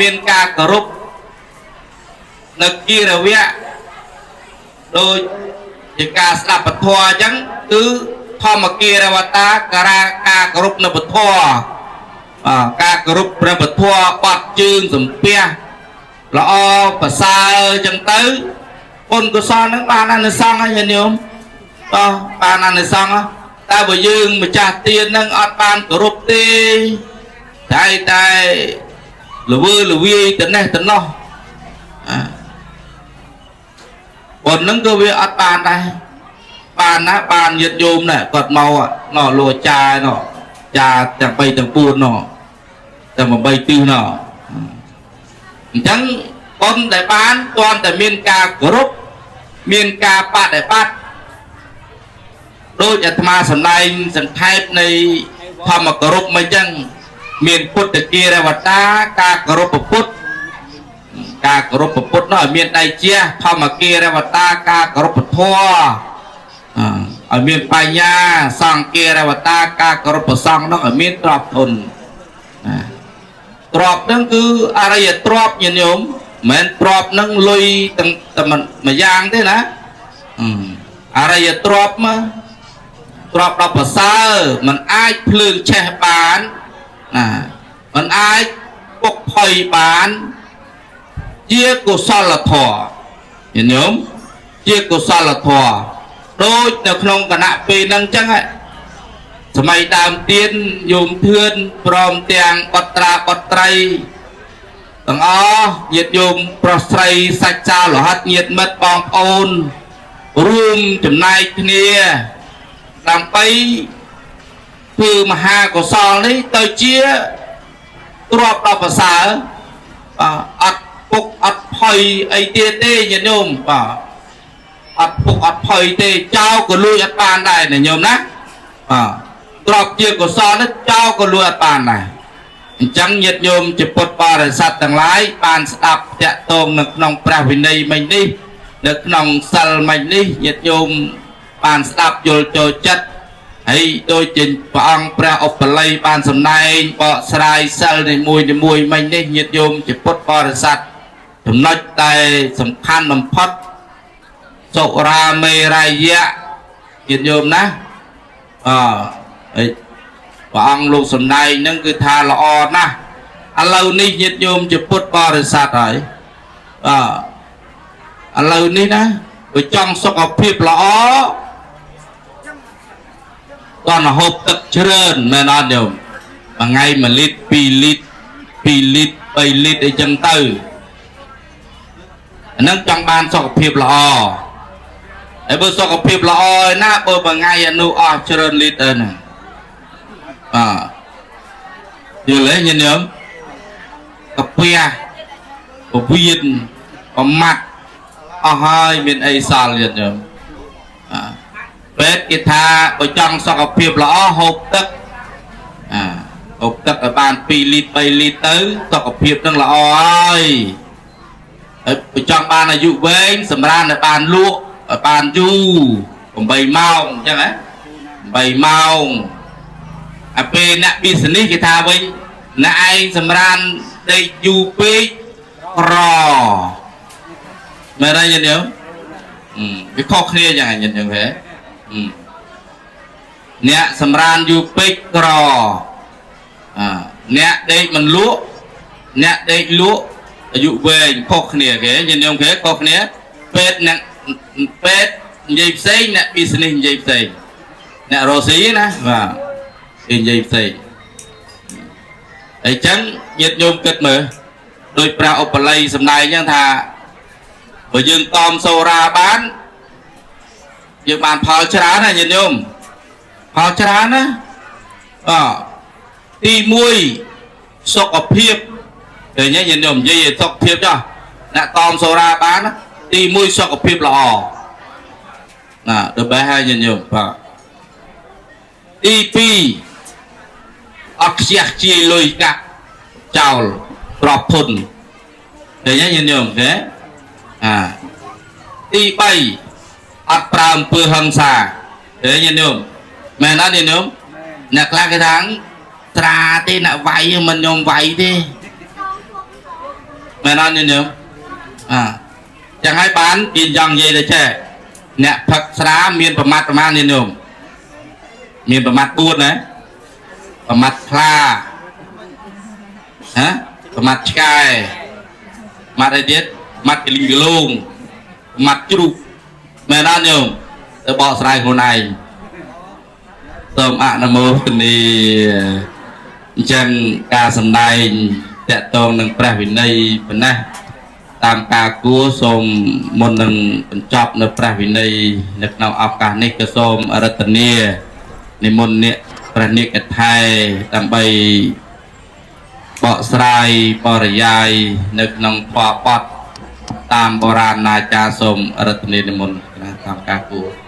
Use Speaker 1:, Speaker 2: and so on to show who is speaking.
Speaker 1: មានការគោរពនៅគិរវៈដូចជាការស្ដាប់ពធអញ្ចឹងគឺធម្មគិរវតាការការគោរពនៅពធបាទការគោរពព្រះពធបាត់ជើងសំពះល្អប្រសើរអញ្ចឹងទៅបុណ្យកុសលហ្នឹងបានអានិសង្សហើយញាតិញោមបាទបានអានិសង្សតែបើយើងម្ចាស់ទានហ្នឹងអត់បានគោរពទេតែតែ ល្វើល្វាយទៅនេះទៅណោះអាប៉ុណ្ណឹងក៏វាអត់បានដែរបានណាបានញាតិញោមណាគាត់មកណោះលោចាណោះចាទាំង3ទាំង4ណោះទាំង8ទិសណោះអញ្ចឹងប៉ុនដែលបានទាន់តែមានការគោរពមានការបដិបត្តិដូចអាត្មាសម្ដែងសង្ខេបនៃធម្មគោរពមកអញ្ចឹង មានពុទ្ធគិរវតាការគោរពពុទ្ធការគោរពពុទ្ធនោះឲ្យមានដៃជះធម្មគិរវតាការគោរពធម៌ឲ្យមានបញ្ញាសង្ឃគិរវតាការគោរពសង្ឃនោះឲ្យមានទ្រព្យធនណាទ្រព្យហ្នឹងគឺអរិយទ្រព្យញាតិញោមមិនមែនទ្រព្យហ្នឹងលុយទាំងតែមួយយ៉ាងទេណាអរិយទ្រព្យមកទ្រព្យដល់ប្រសើរมันអាចភ្លើងឆេះបានណាมันអាចពុកផុយបានជាកុសលធម៌ញាតិញោមជាកុសលធម៌ដូចនៅក្នុងគណៈពេលហ្នឹងចឹងហ่ะសម័យដើមទៀនញោមធឿនព្រមទាំងបត្រាបត្រីទាំងអស់ញាតិញោមប្រុសស្រីសាច់ចាលោហិតញាតិមិត្តបងប្អូនរួមចំណែកគ្នាដើម្បីធ្វើមហាកុសលនេះទៅជាទ្រព្យដ៏ប្រសើរបាទអត់ពុកអត់ផុយអីទៀតទេញាតិញោមបាទអត់ពុកអត់ផុយទេចោលក៏លួចអត់បានដែរញាតិញោមណាបាទទ្រព្យជាកុសលនេះចោលក៏លួចអត់បានដែរអញ្ចឹងញាតិញោមជាពុទ្ធបរិស័ទទាំងឡាយបានស្ដាប់តាក់ទងនៅក្នុងព្រះវិន័យមិញនេះនៅក្នុងសិលមិញនេះញាតិញោមបានស្ដាប់យល់ចូលចិត្តហើយដូចជាព្រះអង្គព្រះឧបល័យបានសម្ដែងបកស្រាយសិលនីមួយនីមួយមិញនេះញាតិញោមជាពុទ្ធបរិស័ទចំណុចតែសំខាន់បំផុតសុរាមេរាយៈញាតិញោមណាអហើយព្រះអង្គលោកសម្ដែងហ្នឹងគឺថាល្អណាស់ឥឡូវនេះញាតិញោមជាពុទ្ធបរិស័ទហើយអឥឡូវនេះណាបើចង់សុខភាពល្អគាត់ហូបទឹកច្រើនមែនអត់ញោមមួយថ្ងៃ1លីត្រ2លីត្រ2លីត្រ3លីត្រអីចឹងទៅអាហ្នឹងចង់បានសុខភាពល្អហើយបើសុខភាពល្អឯណាបើមួយថ្ងៃអានោះអស់ច្រើនលីត្រទៅហ្នឹងបាទយល់ទេញាតិញោមកាពះពវៀនប្រមាត់អស់ហើយមានអីសល់ញាតិញោមបាទពេទ្យគេថាបើចង់សុខភាពល្អហូបទឹកអាហូបទឹកឲ្យបាន2លីត្រ3លីត្រទៅសុខភាពនឹងល្អហើយហើយបើចង់បានអាយុវែងសម្រានឲ្យបានលក់ឲ្យបានយូរ8ម៉ោងអញ្ចឹងណា8ម៉ោងអាពេលអ្នក business គេថាវិញអ្នកឯងសម្រានដេកយូរពេកក្រមែនទេញាតិញោមវាខុសគ្នាយ៉ាងហ្នឹងញាតិញោមហ៎អ្នកសម្រានយូរពេកក្រអាអ្នកដេកមិនលក់អ្នកដេកលក់អាយុវែងខុសគ្នាគេញាតិញោមគេខុសគ្នាពេទ្យអ្នកពេទ្យនិយាយផ្សេងអ្នក business និយាយផ្សេងអ្នករស់ស៊ីណាបាទគេនិយាយផ្សេងអញ្ចឹងញាតិញោមគិតមើលដោយព្រះឧបល័យសម្ដែងអញ្ចឹងថាបើយើងតមសូរាបានយើងបានផលច្រើនណាញាតិញោមផលច្រើនណាអទី1សុខភាពឃើញទេញាតិញោមនិយាយឲ្យសុខភាពចុះអ្នកតមសូរាបានទី1សុខភាពល្អណាដល់បែរហើយញាតិញោមបាទទី2អត់ខ្ជះខ្ជាយលុយកាក់ចោលទ្រព្យធនឃើញទេញាតិញោមទេអាទី3អត់ប្រើអំពើហិង្សាឃើញញាតិញោមមែនអត់ញាតិញោមអ្នកខ្លះគេថាត្រាទេអ្នកវាយមិនញោមវាយទេ មែនអត់ញាតិញោមអាចឹងហើយបានគេចង់និយាយទៅចេះអ្នកផឹកស្រាមានប្រមាត់ប្រមាណញាតិញោមមានប្រមាត់4ណាប្រមាត់ខ្លាហ៎ប្រមាត់ឆ្កែម៉ាត់អីទៀតម៉ាត់កលីងកលងម៉ាត់ជ្រូកមែនអត់ញោមទៅបកស្រាយខ្លួនឯងសូមអនុមោទនាអញ្ចឹងការសម្ដែងតកតងនឹងព្រះវិន័យប៉ុណ្ណេះតាមការគួរសូមមុននឹងបញ្ចប់នៅព្រះវិន័យនៅក្នុងឱកាសនេះក៏សូមអរតនានិមន្តអ្នកព្រះនាគថៃដើម្បីបកស្រាយបរិយាយនៅក្នុងធម៌បទតាមបុរាណាចារ្យសូមអរតនានិមន្តណាតាមការគួរ។